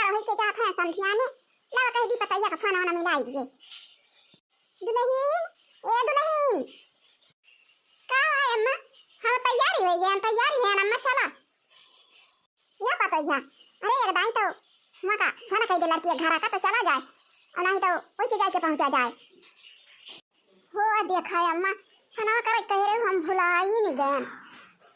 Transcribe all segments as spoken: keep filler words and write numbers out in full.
कही के जात है समधिया ने, लावा कह दी पतैया का फोन ओन मिलाई दिए। दुलहिन, ए दुलहिन, का है अम्मा? हम तैयारी होइ गए, तैयारी है अम्मा, चला। या पतैया, अरे एक दाई तो वहाँ का फोन कह दे लड़की के घर का तो चला जाए, और नहीं तो वैसे जाए के पहुँचा जाए। हो देखा अम्मा, फोनवा करे कह रहे हम भुलाई नहीं गए।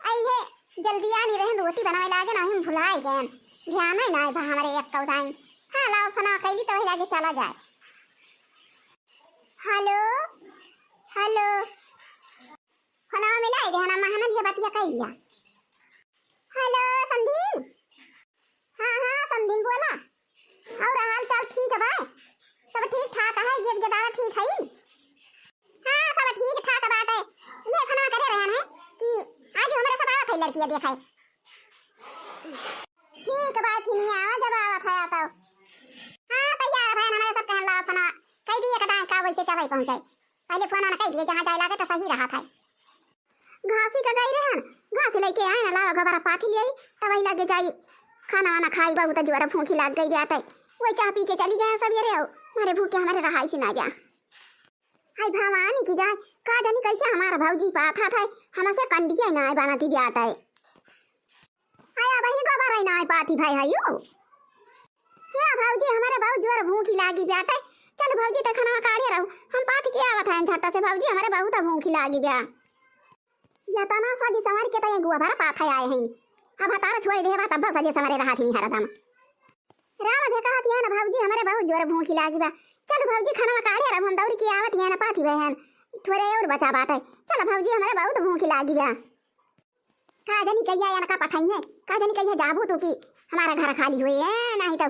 आई है जल्दी आ नहीं रहे, रोटी बनावे लागे ना हम भुलाई गए, ध्यान ही ना आए बा हमारे एक तो दाई। हाँ लाओ फोनवा कैली तो वही लागे चला जाए। हेलो, हेलो, फोनवा मिलाई दे ना, महनल ये बतिया कैलिया। हेलो समधिन। हाँ हाँ समधिन बोला। और हाल चाल ठीक है भाई? सब ठीक ठाक है, गेद गेदारा ठीक है? हाँ सब ठीक ठाक बात है। ये फोनवा करे रहन है कि आज हमारे सब आवत है लड़किया देखा है। ठीक बात ही नहीं आवा जब आवत है तो। हाँ तैयार है हमारे सब कहन ला फोनवा कह दिए कदाई का वैसे चले पहुँचे। पहले फोन आना कह दिए जहाँ जाए लागे तो सही रहा था। घासी का गई रहन, घास लेके आए ना, लावा गोबर पाथी ले आई, तब वही लगे जाई खाना वाना खाई, बहुत जोर भूखी लाग गई बाटे। वही चाह पी के चली गए सब ये रे, मारे भूखे हमारे रहाई से ना गया। हाय भवानी की जाए, का जानी कैसे हमारा भौजी पाथा था, हमसे कंडिया ना बनाती बाटे। आया बहिनी गोबर है ना पाथी भाई है यू। हे भौजी, हमारे बहुत जोर भूखी लागी बाटे। चल भौजी, ते खाना काढ़े रहो, हम पाथी के आवत हैं झट्टा से। भौजी, हमारे बहुत भूखी लागी बा। या तना सजी संवर के तो ये गोबर पाथे आए हैं। अब हतार छोड़ देबा तब सजे संवरे रहत ही हरदम। राम दे कहत है ना भौजी, हमारे बहुत जोर भूखी लागी बा। चल भौजी, खाना काढ़े रहो, हम दौड़ के आवत है ना पाथी बहन। थोड़े और बचा बाटे। चल भौजी, हमारे बहुत भूखी लागी बा। का जानी कहिया एनका पठाई है, का जानी कहिया जाबू तू कि हमारा घर खाली हुए है, नहीं तो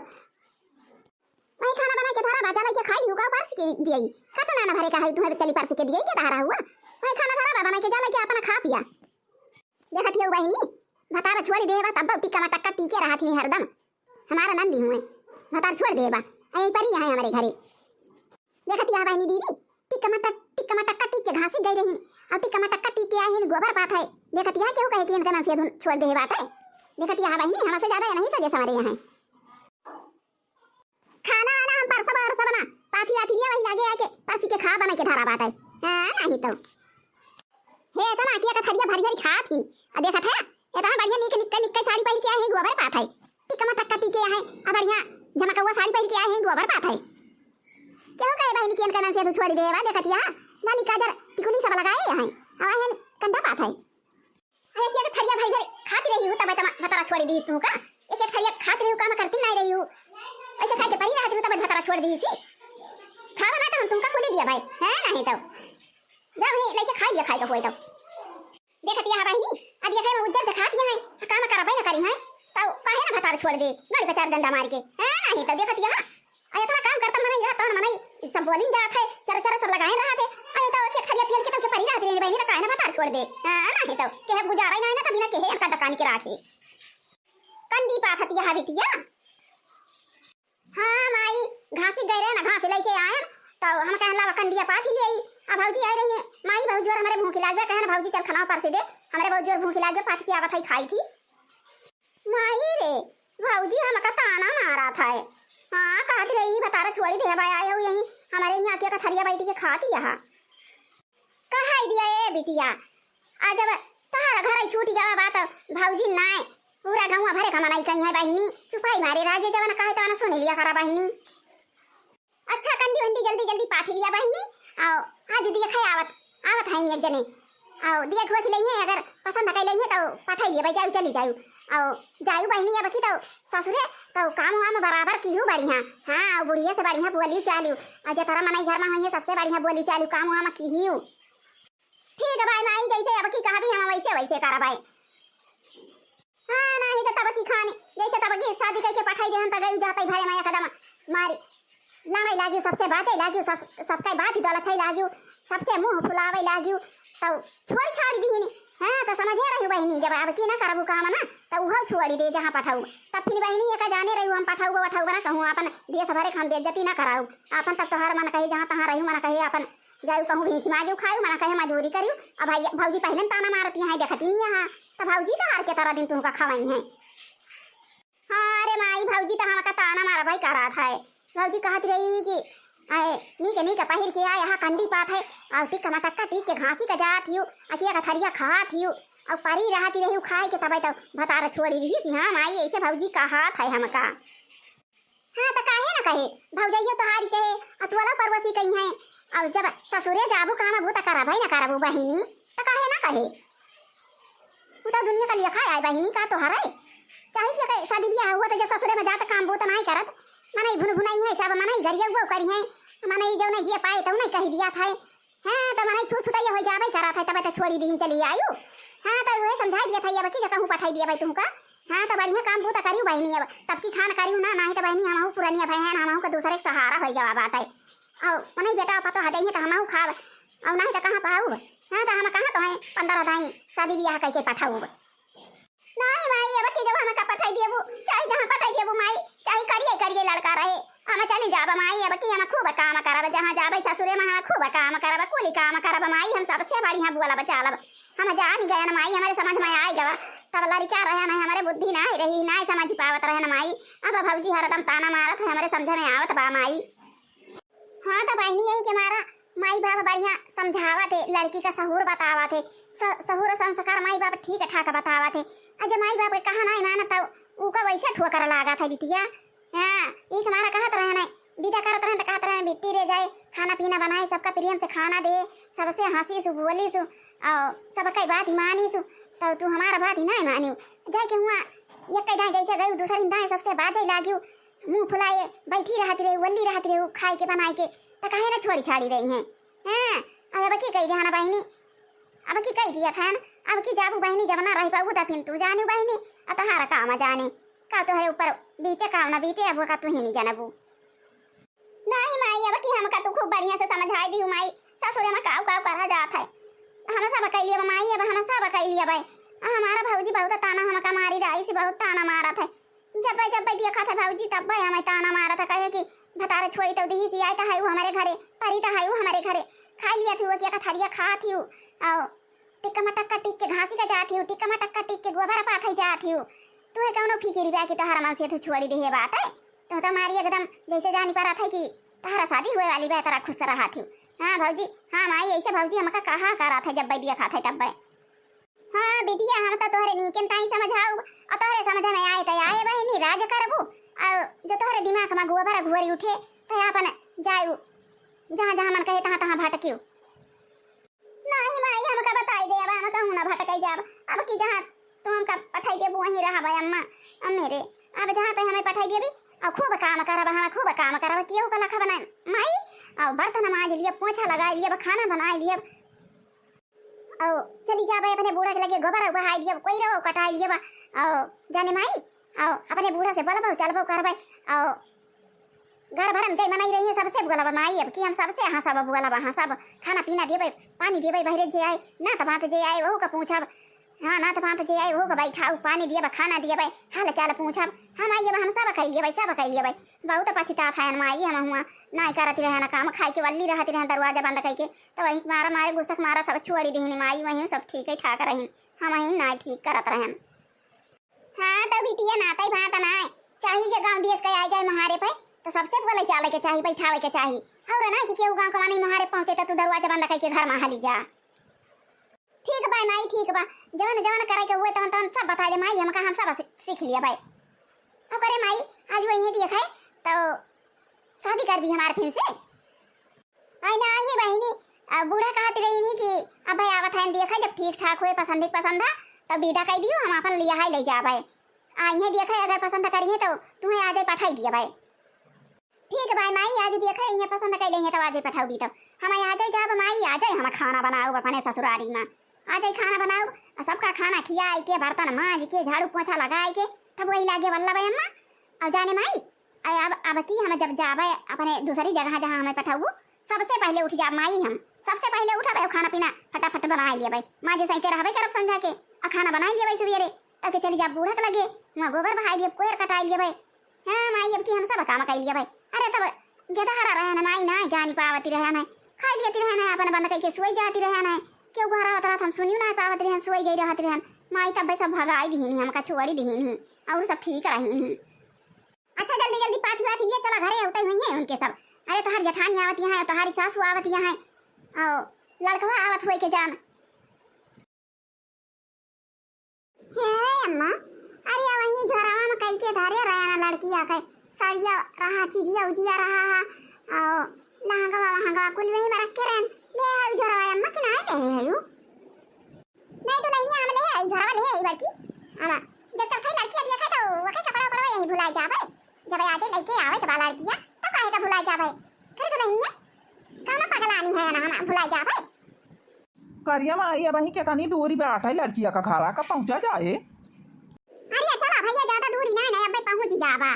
वही खाना बना के धरा बा, जा लइके खाई लिहू का, परस के दियई। कतना ना भरे का है, तुम्हें चली परस के दियई के धरा हुआ। वही खाना धरा बा, बना के जा लइके अपना खा पिया। देखत हियो बहिनी, भतार छोड़ देबा, तब टिक्का मटक्का टीके रहत ही हरदम। हमारा नंदी हुए, भतार छोड़ देबा, यही पर ही है हमारे घरे। देखत यह बहिनी दीदी, टिक्का मटक, टिक्का मटक्का टीके घासी गई रही, और टिक्का मटक्का टीके आए हैं, गोबर पाथे। देखत यह केहू कहे कि इनका नाम से धुन छोड़ दे बाटे। देखत यह बहिनी, हमसे ज्यादा ये नहीं सजे संवरे हैं। खाना वाला हम परसब, परसब ना, पाथी वाथी लिया वही लागे आके, पाथी के खा बना के धरा बाटे। हाँ, नहीं तो। हे, इतना किया का थरिया भरी भरी खात ही। आ देखत है, इतना बढ़िया निक निक्का निक्का साड़ी पहिर के आए हैं, गोबर पाथे। टिक्का मटक्का टीके आए हैं, आ बढ़िया झमकौआ साड़ी पहिर के आए हैं, गोबर पाथे। केहू कहे बहिनी कि इनका नाम से तू छोड़ी देबा, देखत यह लाली काजर टिकुली सब लगाए हैं, आ वहन कंधा पाथे। अरे, एक एक थरिया भरी भरी खाती रही हूँ, तब तमा भतारा छोड़ी दी तू का? एक एक थरिया खाती रही हूँ, काम करती नहीं रही हूँ। ऐसे खाई के परी रहती हूँ, तब भतारा छोड़ दी थी। खावा ना तो हम तुमका खुली दिया भाई, है नहीं तो। जा वहीं लेके खाई लिया, खाई का होए तो। देखत यह बहिनी, अब ये है उज्जर दिखात यह है, काम करबे ना करी है, तो काहे ना भतार छोड़ दे, गाड़ी पे चार डंडा मार के, है नहीं तो। देखत यह आ इतना काम करता मनई, यह तौन मनई, सब बोलिन जात है, चर चर सब लगाए रहत है। आ ये तो एक थरिया पियल के तो परी रहत रे बहिनी, तो काहे ना भतार छोड़ दे। हाँ, नहीं तो केहे गुजारा ही नहीं ना, तभी ना केहे इनका दुकान के राखे। कंडी पाथत यह बिटिया। हाँ माई, घासी गए रहे ना, घासी लेके आयन, तो हम कहन ला कंडिया पाथी ले आई। आ भौजी आए रही, माई बहुत जोर हमारे भूखी लाग गया, कहन भौजी चल खाना परसी दे, हमारे बहुत जोर भूखी लाग गया, पाथी की आवत है खाई थी। माई रे, भौजी हमका ताना मारत है। हाँ, कहत रही, "भतारा छोड़ी दे, भाई आए हो यहीं, हमारे यहाँ के कथरिया बैठ के खाती यहाँ।" कहाई दिया ए बिटिया, आ जब तहरा घर छूटी गवा बात, भौजी नाय, पूरा गौवा भरे का मनई कहीं है बहिनी, चुपाई मारे राजे जवन कहे तवन सुन लिया करा बहिनी। अच्छा, कंडी उंडी जल्दी जल्दी पाथी लिया बहिनी। आओ, आज दिया खाए आवत, आवत हैं एक जने। आओ, दिया ठुआ खिलाई है, अगर पसंद कर लई है तो पठाई लिया भाई, जाऊ चली जाऊ। आओ, जाऊ बहिनी अब की तो ससुरे तो काम वाम बराबर की हूँ बढ़िया। हाँ, आओ, बुढ़िया से बढ़िया बोली चालू। और जे तोरा मनई घर में होइए सबसे बढ़िया बोली चालू, काम वाम की ही हूँ। ठीक है भाई माई, जैसे अब की कहबी हम वैसे वैसे करबै। हाँ, नाही तो तब की खानी, जैसे तब की शादी करके पठाई देहन, तब गई जाते भाई मैं एकदम मारी लड़ाई लागी, सबसे बातें लागी, सब, सबका बात ही दलछाई लागी, सबसे मुंह फुलावे लागी, तो छोड़ छाड़ दीनी। हाँ, तो समझे रही बहिनी, जब अब की ना करबू काम ना, तो उहो छोड़ दे जहाँ पठाऊ। तब फिर बहिनी ये का जाने रही हम पठाऊ, पठाऊ ना कहूँ, अपन देश भरे के हम बेइज्जती ना कराऊ। अपन तब तोहार मन कहे, जहाँ तहाँ रही मन कहे, अपन जाऊ कहूँ भीख मांगू खाऊ, मना कहे मजूरी करियो। अब भाई, भौजी पहले ताना मारती हैं, देखती नहीं है, तो भौजी तो हार के तारा दिन तुमका खवाई हैं। हाँ रे माई, भौजी त हमका ताना मारबइ करत है। भौजी कहत रही कि आए, नीक नीक पहिर के आए, यहाँ कंडी पात है, अउ टिक मटक्का टिक के घासी का जात हियो, अकिया का थरिया खात हियो, अउ परी रहत रही खाए के, तबे तो भतार छोड़ी रही थी। हाँ माई, ऐसे भौजी कहत है हमका। हाँ, त काहे न कहे, भौजइयो तोहारी कहे, अ टोला पड़ोसी कही है, अउ जब ससुरे जाबू, काम बूता करबइ न करबू बहिनी, त काहे न कहे? उ त दुनिया का लेखा आए बहिनी, का तोहरे? चाहे जे कहे, शादी बियाह हुआ त जब ससुरे में जात काम बूता नाहीं करत, मनई भुन भुनई है, सब मनई गरिया हुआ करी है, मनई जौने जे पाए तौने कही दिया था। हाँ, त मनई छू छुटैया होइ जाबइ करत है, तबे त छोड़ी दीन चली आयु। हाँ, त उहे समझाइ दिया था, अब की जगह हूँ पठाई दिया भाई तुमका। हाँ, त बढ़िया काम बूता करियो बहिनी, अब तब की खान करियो ना, नाहीं त बहिनी हमहू पुरनिया भए हैं, हमहू का दूसरे के सहारा होइ गवा बात है। अउ मनई बेटा पतो हटई है त हमहू खाब, अउ नाहीं त कहाँ पाउब? हाँ, त हम कहाँ तोहे पंद्रह दाई शादी बियाह कइके पठाउब? नाहीं माई, अब की जब हमका पठाई देबू, चाहे जहाँ पठाई देबू माई, चाहे करिए करिए लड़का रहे, हम चली जाब माई। अब की हम खूब काम करब, जहाँ जाबे ससुरे में हम खूब काम करब, कुली काम करब माई, हम सबसे बढ़िया बोलब चालब। हम जानी गयन माई, हमरे समझ में आइ गवा। तब लड़का रहे ना, हमरे बुद्धि नाहीं रही, नाहीं समझ पावत रहे ना माई। अब भौजी हरदम ताना मारत है, हमरे समझ में आवत बा माई। हाँ, त बहिनी, यही के मारा माई बाप बढ़िया समझावत है, लड़की का सहूर बतावत है, स-, सहूर संस्कार माई बाप ठीक ठाक बतावत है। अ जे माई बाप के कहा नाहीं मानत, त ऊका वैसे ठोकर लागत है बिटिया। हाँ, यही के मारा कहत रहे ना, विदा करत रहे त कहत रहे, बिट्टी रे जाए, खाना पीना बनाए, सबका प्रेम से खाना दे, सबसे हँसी सु, बोली सु, अउ सबका बात ही मानी सु, त तू हमारा बात ही नाहीं मानियो। जाए के हुआ एक दाएँ जैसे गयू, दूसरी दाएँ सबसे बाजे लागियो, मुँह फुलाए बैठी रहत रहे, वल्ली रहत रहे, उ खाए के बनाए के, त काहे ना छोड़ी छाड़ी रही हैं? हाँ, अउ अब की कही दिया ना बहिनी, अब की कही दिया था ना, अब की जाबू बहिनी, जब ना रह पाबू त फिर तू जानियो बहिनी, अ तहारा काम जाने, का तोहरे ऊपर बीते का ना बीते, अब का तू ही नहीं जानबू। नाहीं माई, अब की हमका तू खूब बढ़िया से समझाइ दिहू माई, ससुरे में काउ काउ करा जात है, हम सब कइ लियब माई, अब हम सब कइ लियब। अ हमारा भौजी बहुत ताना हमका मारी रही सी, बहुत ताना मारत है, जब्बे जब्बे देखत है भौजी, तब्बे हमें ताना मारत है, कहे कि भतार छोड़ी तो दिही सी, आए तो है उ हमरे घरे, परी तो है उ हमरे घरे, खाइ लियत ही उ, अकिया का थरिया खात ही उ, अउ टिक्का मटक्का टिक के घासी का जात ही उ, टिक्का मटक्का टिक के गोबर पाथई जात ही उ। तुहे कौनो फिकिर बा कि तोहरा मन से तू छोड़ी दिहे बाटे? तू तो मारी एकदम जैसे जानी परत है कि तोहरा शादी हुए वाली बा, तोहरा खुश रहत ही उ। हाँ भौजी, हाँ माई, ऐसे भौजी हमका कहा करत है, जब्बे देखत है तब्बे। हाँ बिटिया, हम तो तोहरे नीकेन ताई समझाउब, अउ तोहरे समझ में आए त आए बहिनी, राज करबू, अउ जो तोहरे दिमाग में गोबर घोरी उठे, त आपन जाए उ, जहाँ जहाँ मन कहे तहाँ तहाँ भटकियो। नाहीं माई, हमका बताई दे, अब हम कहूँ ना भटकाई जाब, अब की जहाँ तू हमका पठाई देबू वहीं रहब अम्मा, अम्मे रे, अब जहाँ तू हमें पठाई देबी, अउ खूब काम करब, हम खूब काम करब, केहू का लखा बनाए माई, अउ बर्तन माज लियब, पोछा लगाइ लियब, खाना बनाइ लियब, अउ चली जाबे अपने बूढ़ा के लगे, गोबर बहाई लियब, कोइरवा कटाई लियब, अउ जाने माई, अउ अपने बूढ़ा से बोलबो चलबो करबे, अउ घर भर में जय मनई रही है, सबसे बोलबा माई, अब की हम सबसे हँसब, बोलबा हँसब, खाना पीना देबे, पानी देबे, बहरे जे आए, नात भात जे आए, वहू का पूछब, हाँ, नात भात जे आए, वहू का बैठाउब, पानी देबा, खाना देबे, हाल चाल पूछब, हम आई, अब हम सब कइ लेबे, सब कइ लेबे। बहुत पछतात है माई, हम हुआ नाहीं करत रहे ना काम, खाए के वल्ली रहत रहे, दरवाजा बंद कइके, तो वही मारा मारे गुस्सा के मारा सब छोड़ी दीनी माई, वहीं सब ठीक है ठाक रही, हम ही नाहीं ठीक करत रहे। हाँ, तो बिटिया नाते भात नाय, चाही जे गाँव देश के आए जाए महारे पे, तो सबसे बोले चाले के चाही, बैठावे के चाही। और ना कि केहू गाँव के माने महारे पहुँचे, तो तू दरवाजा बंद करके घर में हाली जा। ठीक बा माई, ठीक बा, जवन जवन करे के हुए तवन तवन सब बताइ दे माई, हमका हम सब सि-, सीख लिया भाई। ओकरे माई, आज वो यहीं देखे, तो शादी करबी हमार फिर से। आई ना, आई बहिनी, अब बूढ़ा कहत रही नी कि अब भाई आवत है, देखा जब ठीक ठाक हुए, पसंद ही पसंद है, तब विदा कइ दियो, हम अपन लिया है ले जाबे। आ इहे देखा अगर पसंद करिए तो तुम्हें आजे पठाई दिया भाई। ठीक भाई माई, आज देखा इहे पसंद कइ लेंगे तब आजे पठाउबी, तब हम आजे जाब माई, आजे हम खाना बनाउब अपने ससुरारी में, आजे खाना बनाउब, आ सबका खाना खियाई के, बर्तन माज के, झाड़ू पोछा लगाई के, तब वही लागे वल्ला भाई अम्मा। अब जाने माई, अरे अब, अब की हम जब जाबे अपने दूसरी जगह जहाँ हमें पठाऊ, सबसे पहले उठ जाब माई हम, सबसे पहले उठबे और खाना पीना फटाफट बनाए लेबे। माँ जे सही के रहबे करब संझा के, आ खाना बनाए लेबे सुबेरे, तब के चली जाब बूढ़ा के लगे, वहाँ गोबर बहाए लेब, कोयर कटाए लेबे। हाँ माई, अब की हम सब काम कइ लेबे। अरे तब गेदहरा रहे न माई, ना जानी पावती रहे न, खाई लेती रहे न, अपन बंद करके सोई जाती रहे न, क्यों घर आवत रहत हम सुनियो ना पावत रहे, सोई गई रहत रहे। माई तब सब भगाई दीनी, हमका छोड़ी दीनी, और सब ठीक रही। घरे अउतै हुइहैं उनके सब। अरे तोहार जेठानी आवत यहाँ है, तोहारी सासू आवत यहाँ है, और लड़कवा आवत होई के जान। हे अम्मा, अरे वही झोरावा में कई के धरे रहे ना लड़किया के, सड़िया रहा, चिजिया उजिया रहा है, और लहंगवा वहंगवा कुल वही में रख के रहन। ले आई झोरावा अम्मा कि नाहीं ले आई हयू? नहीं तो नहीं, हम ले आई झोरावा ले आई बड़की। अम्मा, जब चल खाई लड़किया देखा तो वो कपड़ा उपड़ा यही भुला जाबे। जब आ जाए लइके आवे जब लड़किया, तब काहे का भुला जाबे? करे तो नहीं है, कौनो पगलानी है ना हम भुला जाबे। करिया माई, अबहीं केतनी दूरी बाटै लड़किया का घरा का पहुँचा जाए। अरे चला भैया, ज्यादा दूरी नाहीं, नाहीं, अबे पहुँच जाबा।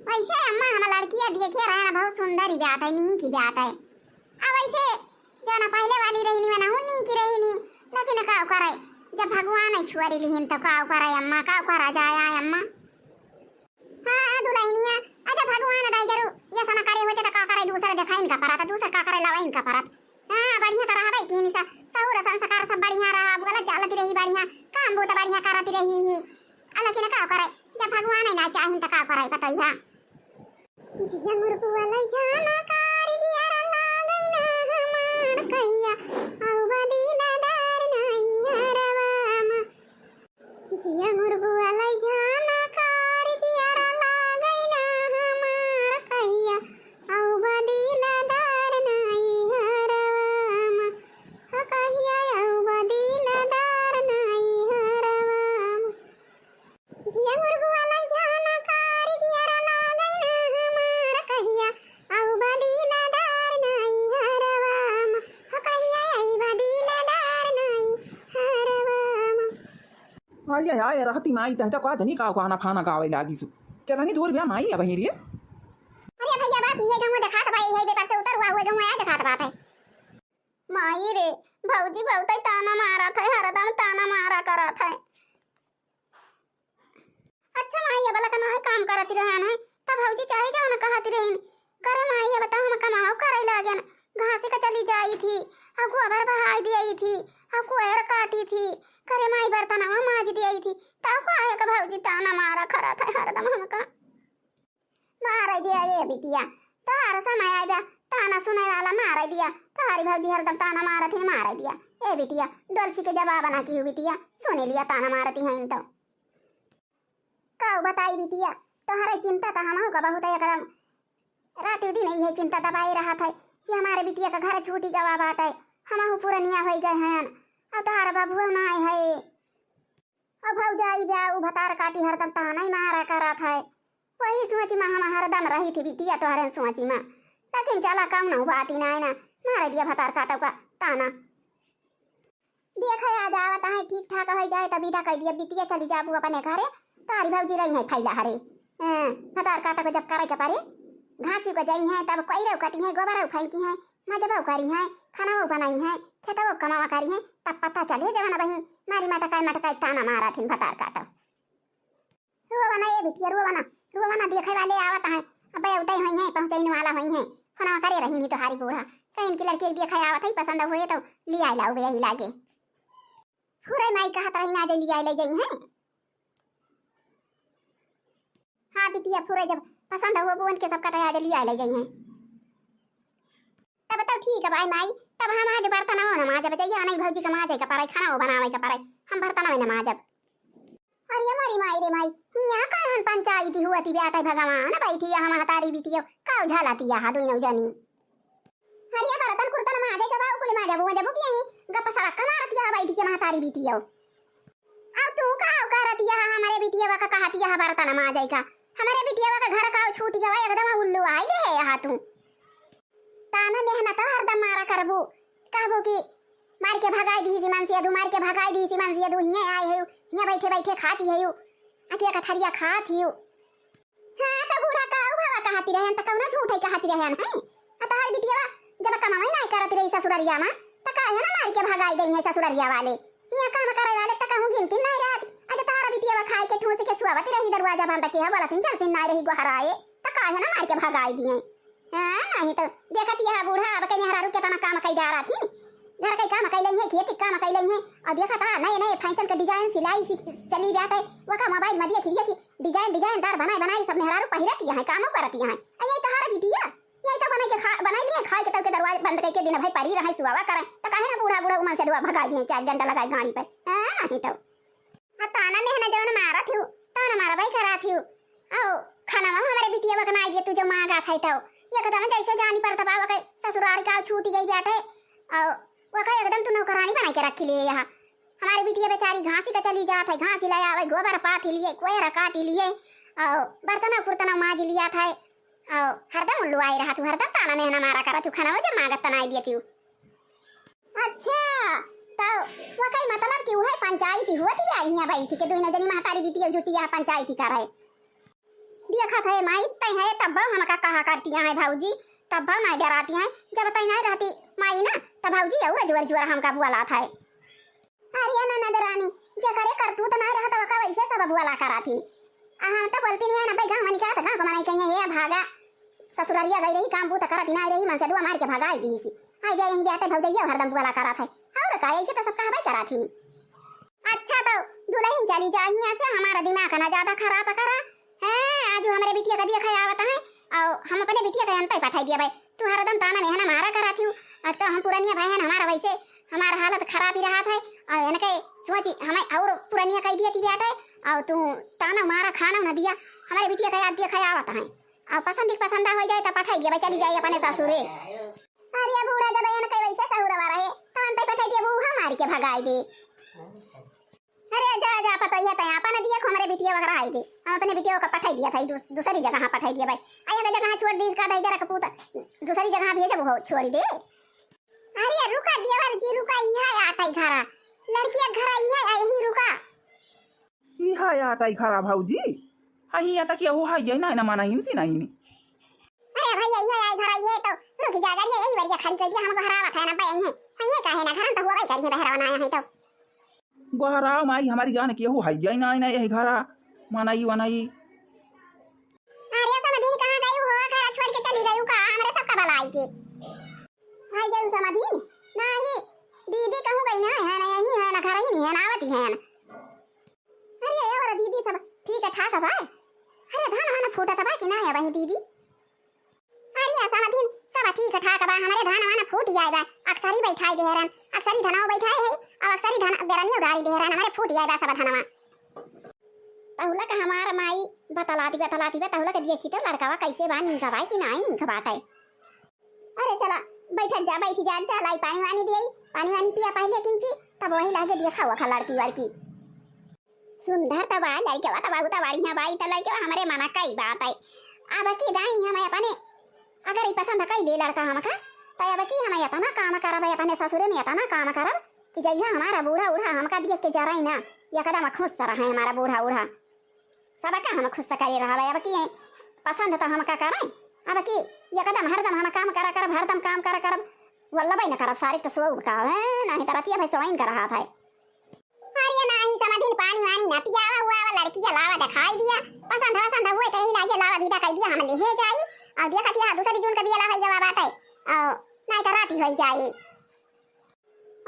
वैसे अम्मा, हम लड़किया देखे रहे ना, बहुत सुंदर ही बाटै, नीक ही बाटै। अब वैसे जौन पहिले वाली रहिन, वनहू नीक रहिन, लेकिन का करे, जब भगवान ही छुअरी लिहिन तो का करे अम्मा, का करा जाए अम्मा। हाँ, दुलहिनिया, अच्छा भगवान दाई जरू, ये सना करे होते तो का करे, दूसर देखाइन का परत, दूसर का करे, लावाइन का परत। हाँ, बढ़िया तो रहबे कीन सा, सहूर संस्कार सब बढ़िया रहा, बोलत चालत रही बढ़िया, काम बूत बढ़िया करत रही ही। आ लेकिन का करे, जब भगवान ही ना चाहिन तो का करे, बतैया। जिया मोर बुआ लई जाना कारी, जियरा लागै ना हमार कहिया, आउबा दिलदार नैहरवा मा। जिया मोर बुआ लई जाना कारी, जियरा लागै ना हमार कहिया, आउबा दिलदार नैहरवा मा। हो कहिया आउबा दिलदार नैहरवा मा। जिया मोर बुआ लई जाना कारी, जियरा लागै ना हमार कहिया, आउबा दिलदार नैहरवा मा। हो कहिया आइबा दिलदार नैहरवा मा। अरे, आए रहती माई, तहता का जनी का गाना फाना गावे लागी सु। केतनी दूर बा माई अबहीं रे? अरे भैया, बस इहे गाँव देखात बा, इहे बेपर से उतर हुआ हुए गाँव आया देखात बात है। माई रे, भौजी बहुतै ताना मारत है, हरदम ताना मारा करत है। अच्छा माई, अब लका नाहीं काम करत रहन है, तब भौजी चाहे जौन कहत रहिन, करे माई, अब तो हम कमाओ करे लागेन, घासे का चली जाई थी, अब गोबर बहाई दियाई थी, अब कोयर काटी थी, करे माई बर्तनवा माज दियाई थी, तब काहे का भौजी ताना मारा करत है हरदम हमका। मारै दिया ए बिटिया, तोहार समय आइबा, ताना सुनै वाला मारै दिया, तोहारी भौजी हरदम ताना मारत ही, मारै दिया। ए बिटिया, डोलसी के जवाब ना किहू बिटिया, सुने लिया ताना मारत ही हैं तो। काऊ बताई बिटिया, तोहरे चिंता तो हमहू का बहुत है एकदम। रात दिन इहे चिंता दबाए रहत है कि हमारे बिटिया का घर छूटी गवा बाटै, हमहू पुरनिया होई गए हैं, अब तोहार बबुआ ना आए है। अब भौजाई बा, उ भतार काटी हरदम ताना ही मारा करत है। वही सोच मा हम हरदम रही थी बिटिया, तोहरे सोच मा। लेकिन चला कौनो बात ही नाहीं ना, मारे दिया भतार काटो का ताना। देखे आ जावत है, ठीक ठाक होइ जाए तब बिदा कह दिया, बिटिया चली जाबू अपने घरे, तोहरी भौजी रही है फैला हरे। हाँ, भतार काटो का जब करे के परे, घासी को जाई है तब कोयरो कटी है, गोबरो फेंकी है, मजबो करी है, खानाओ बनाई है, खेतवो कमावा करी है, तब पता चले जवन बही मारी मटकाई मटकाई ताना मारा थिन भतार काटो। रुआ बना ए बिटिया, रुआ बना, रुआ बना, देखे वाले आवत हैं, अब उतई होई हैं, पहुँचइन वाला होई हैं, फोनवा करे रही नहीं तोहारी बूढ़ा, कहीं इनकी लड़की एक देखे आवत है, पसंद होए तो लियाए लाओ बे यही लागे। फुरे माई कहत रही ना जे लियाए ले जाई हैं। हाँ बिटिया, फुरे जब पसंद हो बुअन के सबका तैयार लियाए ले जाई हैं। तब तो ठीक है भाई माई, तब हम आज बर्तनवा न माजब, जइया नहीं भौजी का माजे का पराई, खाना बनावे का पराई, हम बर्तनवा न माजब। अरे हमारी माई रे माई, हियाँ कौन पंचायती हुआ थी बेटा भगवान, बैठी यहाँ महतारी बिटिया, काऊ झालाती यहाँ दोनों जनी। अरे बर्तन कुर्तन माजे के बाऊ कुल माजबू, माजबू कि यहीं गप सड़क का मारत यहाँ बैठी के महतारी बिटिया। अब तू काऊ करत यहाँ हमारे बिटिया का कहत यहाँ बर्तन माजे का, हमारे बिटिया का घर काऊ छूट गवा, एकदम उल्लू आई ले है यहाँ तू। ताना मेहनत हरदम मारा करबू, कहबू कि मार के भगाई दी सी मनसिया दू, मार के भगाई दी सी मनसिया दू, हियाँ आए है, हियाँ बैठे बैठे खाती है, अकिया कथरिया खात ही। हाँ, तो बूढ़ा काऊ भवा कहती रहन, तो कौनो झूठ है कहती रहन, हैं? आ तोहार बिटिया जब कमावे नाई करत रही ससुररिया मा, तो काहे ना मार के भगाई गई है ससुररिया वाले? हियाँ काम करे वाले तो कहूँ गिनती नाई रहत। आज तोहार बिटिया खाए के ठूस के सुआवत रही दरवाजा बंद के, बोलत चलती नाई रही गोहराए, तो काहे ना मार के भगाई दिए? हाँ, नहीं तो देखत यह बूढ़ा अब के मेहरारू केतना काम कई डारा थी। घर के काम कइ लइहैं, खेती के काम कइ लइहैं, अउर देखत हा नए नए fashion के design सिलाई सीख चली बाटे, वका mobile में देखि देखि design design दार बनाए बनाए सब मेहरारू पहिरत हैं, कामो करत हैं। अ यही तोहार बिटिया, यही तो बनाइ के खा, बनाइ लिहे, खाए के तब के दरवाजे बंद कइके दिन भर परी रहैं, सुआवा करैं, त काहे ना बूढ़ा बूढ़ा उमन से दुआ भगाइ दिहे, चार डंडा लगाए गाड़ी पर। हाँ, नहीं तो। अब ताना मेहना जवन मारत हिउ, ताना मारबै करत हिउ। अउ खाना में हमरे बिटिया बकनाई दिए, तू जो मांगा खाई तो। ये कदम जैसे जानी पड़त बा, वकै ससुरार का छूटी गई बाटे। अउ वकै एकदम तू नौकरानी बनाई के रखी लिए यहाँ। हमरे बिटिया बेचारी घासी का चली जात है, घासी ले आवे, गोबर पाथी लिए, कोयरा काटी लिए, अउ बर्तन कुर्तन माजी लियात है। अउ हरदम उल्लू आई रहत हू, हरदम ताना मेहना मारा करत हू, खाना वो जब मांगत त नाई दियत हू। अच्छा, तो वकै मतलब कि उहै पंचायती हुअत बा हियाँ बैठ के दुइनो जनी महतारी बिटिया जुटिया पंचायती करै। देखत है माई, तै है तब हमका कहा करती हैं भौजी, तब ना डराती हैं। जब तै नाई रहती माई ना, तब भौजी और जोर जोर हमका बोलात है। अरे ननद रानी, जेकरे करतूत नाई रहत, ओका वैसे सब बोला करत ही। आ हम तो बोलती नहीं है ना भाई, गाँव में निकलत, गाँव के मनई कहिए, "हे भागा, ससुररिया गई रही, काम बूत करत ही नाई रही, मन से दुआ मार के भगाई दी सी।" आई बे, यहीं बाटे भौजैया हरदम बोला करत है। और का, ऐसे तो सब कहबे करत ही। अच्छा तो दुल्हन चली जा हियाँ से, हमारा दिमाग ना ज्यादा खराब करा। हैं, आज हमरे बिटिया का देखा आवत है, अउ हम अपने बिटिया का अंतै पठाई दिया भाई। तू हरदम ताना मेहना मारा करत हिउ, अब तो हम पुरनिया भाई हैं, हमारा वैसे हमार हालत खराब ही रहत है, अउ इनके सोच हमें और पुरनिया कह दिया ती बाटे, अउ तू ताना मारा खाना न दिया, हमरे बिटिया का याद देखा आवत है, अउ पसंद पसंद हो जाए तो पठाई दिया भाई, चली जाए अपने ससुरे। अरे बूढ़ा, जब इनके वैसे सहुरवा रहे, तो अंतै पठाई दिया, वो हमारी के भगाई दे। अरे जा, जा, पतोहिया तै आपन दिया को हमरे बिटिया वगैरह आई दे। हम अपने बिटिया का पठाई दिया था, दू-, दूसरी जगह पठाई दिया भाई। आई अगर जगह छोड़ दी इसका दही जरा कपूत, दूसरी जगह भेजे वो छोड़ दे। अरे रुका देवर जी, रुका, यहाँ आटा ही घरा। लड़किया घरा यहाँ आई ही रुका। ई है आटा ही घरा भौजी। हाँ, यहाँ तक यहू है, यही ना, ना माना इनकी ना इनी। अरे भैया, ये आई घरा, ये तो रुक जा, गाड़ी यही बढ़िया खाली कर दिया, हम घरा आवत है ना, भाई, यहीं, यहीं का है ना, घर में तो हुआ भाई करी है, बहरा बनाया है तो। गोहराव माई, हमारी जान केहू है, यही ना, ना, यही घरा, मनई, वनई। अरे समधिन, कहाँ गई हो? घरा छोड़ के चली गई का? हमरे सबका भलाई के। आई गई समधिन? नाही, दीदी कहूँ गई ना है, ना यही है, ना घर ही नहीं है, ना आवती है ना। अरे, और दीदी सब ठीक ठाक बा? अरे, धान वान फूटत बा कि ना है वही दीदी? अरे समधिन, सब ठीक ठाक बा, हमरे धान वान फूट जाए बा, अक्सरी बैठाई दे रहन, अक्सरी धनवा बैठाए है, और अक्सरी धन बेरनियो गाड़ी दे रहन, हमरे फूट जाए बा सब धनवा। तहुलक हमार माई बतलाती बतलाती बा, तहुलक देखी तो लड़कवा कैसे बा, नीक बा कि नाई नीक बाटे। अरे चला, बैठत जा, बैठी जा, जा लाई पानी वानी दियई, पानी वानी पिया पहिले किंची, तब वही लागे देखा वखा लड़की वड़की। सुंदर त बा लड़कवा, त बहुत बढ़िया बा, ई त लड़कवा हमरे मना कई बात है। अब की दाई हमें अपने, अगर ई पसंद कई दे लड़का हमका, त अब की हम इतना काम करब, अपने ससुरे में इतना काम करब कि जइया हमारा बूढ़ा उढ़ा हमका देख के जराई ना, एकदम खुश रहे हमारा बूढ़ा उढ़ा। सबका हम खुश करे रहबै। अब की पसंद तो हमका करै, अब की एकदम हरदम हम काम करा करब, हरदम काम करा करब, वल्लबै न करब, सारी तो सोउब का है, नहीं तो रतिया भर सोइन का रहत है। अरे नाही समधिन, पानी वानी ना पियावा हुआ, लड़किया लावा दिखाई दिया, पसंद वसंद हुए तो यही लागे लावा विदा कर दिया, हम लेहे जाई, और देखत यहाँ दूसरी जून का बिया ला है गवा बाटे, और नहीं तो राती हो जाए।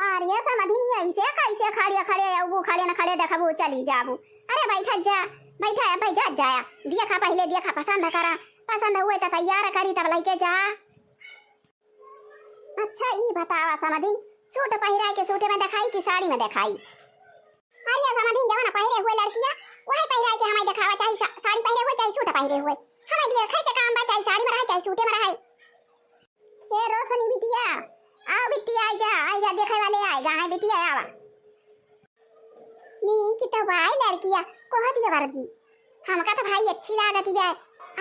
अरे समधिन, ऐसे कैसे खड़े खड़े अबू, खड़े न खड़े देखबू, चली जाबू। अरे बैठत जा, बैठा है, बैठत जाया, देखा पहिले, देखा, पसंद करा, पसंद हुए तो तैयार करी, तब लइके जा। अच्छा ई बतावा समधिन, सूट पहिराए के सूटे में देखाई कि साड़ी में देखाई? अरे समधिन, जवन पहिरे हुए लड़किया, वही पहिराए के हमें देखावा, चाहे सा-, साड़ी पहिरे हुए, चाहे सूट पहिरे हुए। हमें देखे से काम बा, चाहे साड़ी में रहे, चाहे सूटे में रहे। ए रोशनी बिटिया, आओ बिटिया, आई जा, आई जा, देखे वाले आएगा, है बिटिया, आवा। नीक तो बाई लड़किया, कहत ये वर्दी, हमका तो भाई अच्छी लागत ही बे।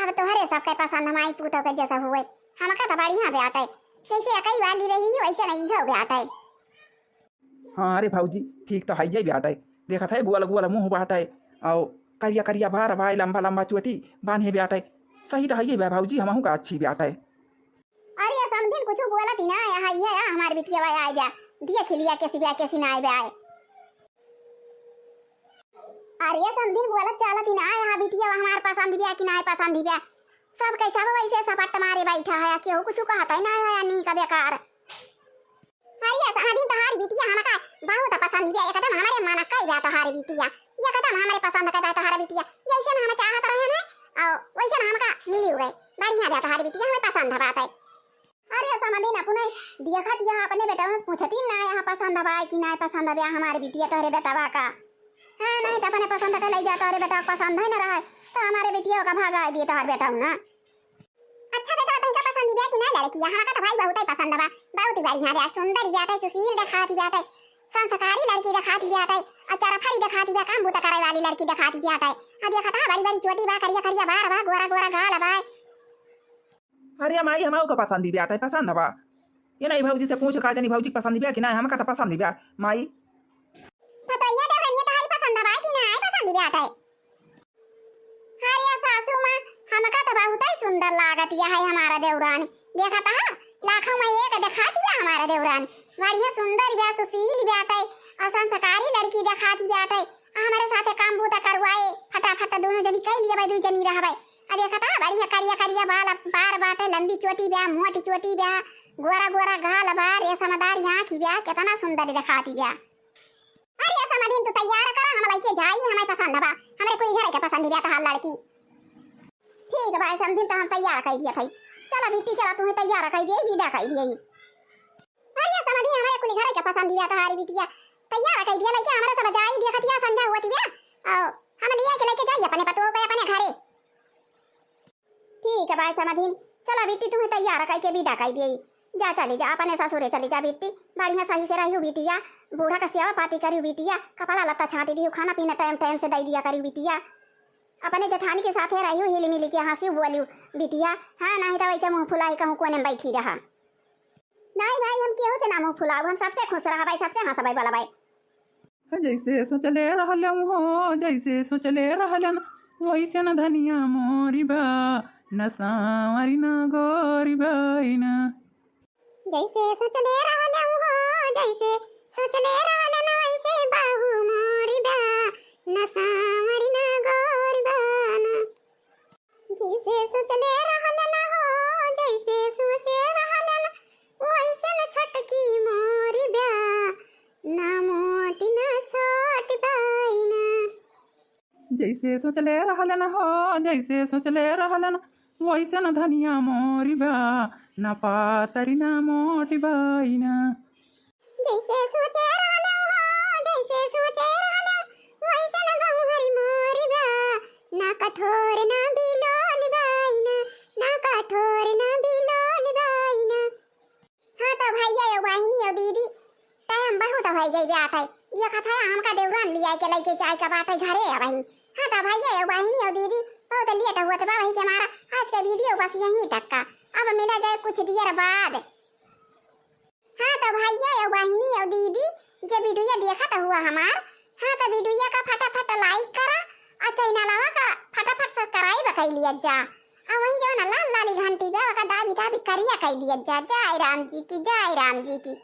अब तोहरे सबके पसंद हमारी पूतो के जैसा हुए, हमका तो बढ़िया बाटे, जैसे एकई वाली रही वैसे नहीं हो बाटे। हाँ रे भौजी, ठीक तो हइये बाटे। देखत है, गोल गोल मुँह बाटे, और करिया करिया बार बाय, लंबा लंबा चोटी बान्हे बाटे। सही तो हइये बा भौजी, हमहू का अच्छी बाटे। अरे समधिन कुछ बोलत ही ना, यहाँ ये हमार बिटिया बा आए बा, देख लिया कैसी बा, कैसी ना आए बा आए। अरे समधिन बोलत चालत ही ना, यहाँ बिटिया बा हमार पसंद बा कि ना पसंद बा, सब कैसा बा वैसे सपट मारे बैठा है, केहू कुछ कहत है ना है नीक बेकार। अरे समधिन, तोहार बिटिया हमका बहुत पसंद बिया, एकदम हमरे मन कै बा तोहार बिटिया, एकदम हमरे पसंद कै बा तोहार बिटिया। जैसन हम चाहत रहे हैं, और वैसन हमका मिली गए। बढ़िया बा तोहार बिटिया, हमें पसंद बाटे। अरे समधिन, अपने देखत यह अपने बेटवन से पूछती ना, यहाँ पसंद बा कि ना पसंद बा हमार बिटिया तोहरे बेटवा का। हाँ, नहीं तो अपने पसंद के ले जा, तोहरे बेटवा का पसंद है ना रहे, तो हमारे बिटिया का भगा दिए तोहर बेटवा ना। अच्छा बेटा, तोहका पसंद बा कि ना लड़किया? हमका तो भाई बहुत ही पसंद बा, बहुत ही बढ़िया बा, सुंदर बाटे, सुशील देखाती बाटे, संस्कारी लड़की देखाती बाटे, और चरफरी देखाती बा, काम बूता करे वाली लड़की देखाती बाटे। हाँ देखा था, बड़ी बड़ी चोटी बा, करिया करिया बार बा, गोरा गोरा गाल बा। अरे माई, हमाऊ का पसंद बा, पसंद बा। ये नहीं भौजी से पूछ का जनी भौजी के पसंद बा कि ना, हमका तो पसंद बा माई। पतोहिया देवरनिया तोहारी पसंद बा कि ना, पसंद बा? अरे सासू माँ, हमका तो बहुत ही सुंदर लागत यह है हमारा देवरानी। देखा था, लाखों में एक देखाती बा हमारा देवरानी। बढ़िया सुंदर बा, सुशील बाटे, और संस्कारी लड़की देखाती बाटे। आ हमरे साथे काम बूता करवाए, फटाफट दोनों जनी कई लिए भाई, दू जनी रहबे। आ देखा था, बढ़िया करिया करिया बाल बार बाटे, लंबी चोटी बा, मोटी चोटी बा, गोरा गोरा गाल बा, रेशमदार आँखी बा, कितना सुंदर देखाती बा। अरे समधिन, तू तैयार करा, हम लइके जाई, हमें पसंद बा, हमरे कुल घर के पसंद बा तोहार लड़की। ठीक बा समधिन, तो हम तैयार कर दिया था। चला बिट्टी, चला तुम्हें तैयार कर दिए, विदा कर दिए। अरे समधिन, हमरे कुल घर के पसंद बा तोहारी बिटिया, तैयार कर दिया, लइके हमरे सब जाई, देखतिया संझा होती बा, और हम लिया के लइके जाई अपने पतोह के अपने घरे। ठीक है बाई समधिन, चला बिट्टी तुम्हें तैयार कइके विदा कइ दिए। जा चली जा, अपने ससुरे चली जा बिट्टी, बढ़िया सही से रहियो बिटिया, बूढ़ा का सेवा पाती करियो बिटिया, कपड़ा लत्ता छांटी दियो, खाना पीना टाइम टाइम से दइ दिया करियो बिटिया। अपने जेठानी के साथे रहियो, हिली मिली के हंसियो बोलियो बिटिया। हाँ, नहीं तो वैसे मुँह फुलाई कहूँ कोने में बैठी रहा। नहीं भाई, हम केहू से ना मुँह फुलाओ, हम सबसे खुश रहा भाई, सबसे हंसबै बोलबै। जैसे सोचले रहलन हो, जैसे सोचले रहलन, वैसे न धनिया मोरी बा, न सांवरी न गोरी बाई ना। जैसे सोचले रहलन हो, जैसे सोचले रहलन, वैसे बहू मोरी बा, न सांवरी न गोरी बा ना। जैसे सोचले रहलन हो, जैसे सोचे रहलन, वैसन छोटकी मोरी बा, ना मोटी ना छोट बाई ना। जैसे सोचले रहलन हो, जैसे सोचले रहलन, वैसन धनिया मोरी बा, ना पातरी ना मोटी बाई ना। जैसे सोचे रहलन हो, जैसे सोचे रहलन, वैसन गौहरी मोरी बा, ना कठोर ना बिलोल बाई ना, ना कठोर ना बिलोल बाई ना। हाँ तो भैया यो बहिनी यो दीदी, टाइम बहुत होइ गई बाटे। ये कथा हमका देवरान लिया के लइके जाए के बाटे घरे अबही। हाँ तो भैया यो बहिनी यो दीदी, बहुत लेट हुआ तो बा, वही के मारा आज के वीडियो बस यहीं तक का। अब मिला जाए कुछ देर बाद। हाँ तो भैया यो बहिनी यो दीदी, जे वीडियो देखत हुआ हमार, हाँ तो वीडियो का फटाफट लाइक करा और चैनलवा का फटाफट सब्सक्राइब कर लिया जा। और वही जो ना लाल लाली घंटी बा, ओका दाबी दाबी करिया कर लिया जा। जय राम जी की, जय राम जी की।